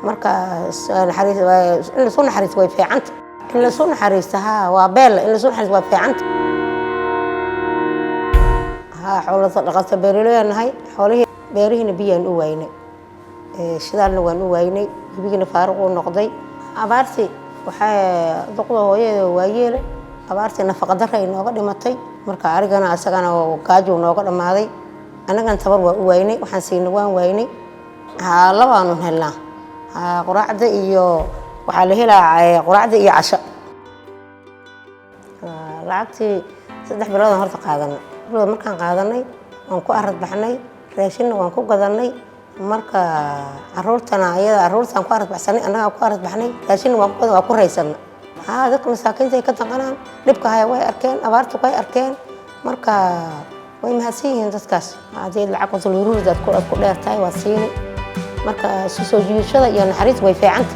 Marka naxariis in lasu naxariisto way fiicanta, in lasu naxariisto. Haa, waa beel, in lasu naxariisto waa fiicanta. Haa, xoolo dhaqato beeraley nahay. Xoolihii beerihiina biyaan u waynay, shidaalna waan u waynay, webigiina faaruq uu noqday. Abaartii waxay duqda hooyadeeda waayeele, abaartii nafaqa darra ay nooga dhimatay. Marka arigana asagana gaajow nooga dhammaaday, annagana tabar waa u waynay, waxaan siinay waan waynay. Haa, labaanu helnaa. Haa, quraacda iyo waxaa la helaa quraacda iyo casho. Lacagtii 3 biloodaan horta qaadanay. Bilood markaan qaadanay waan ku arad baxnay, raashinna waan ku gadanay. Marka caruurtana ayada caruurtaan ku arad baxsanay, annagaa ku arad baxnay, raashinna waan ku gadan, waa ku raysana. Haa, dadka masaakiinta ay ka danqanaan dhibka haya way arkeen, abaarta way arkeen. Marka way mahadsan yihiin dadkaas. Haddii lacag qutul huruurd aad ku dheer tahay, waad siini. Marka isu soo jiidashada iyo naxariis way fiicanta.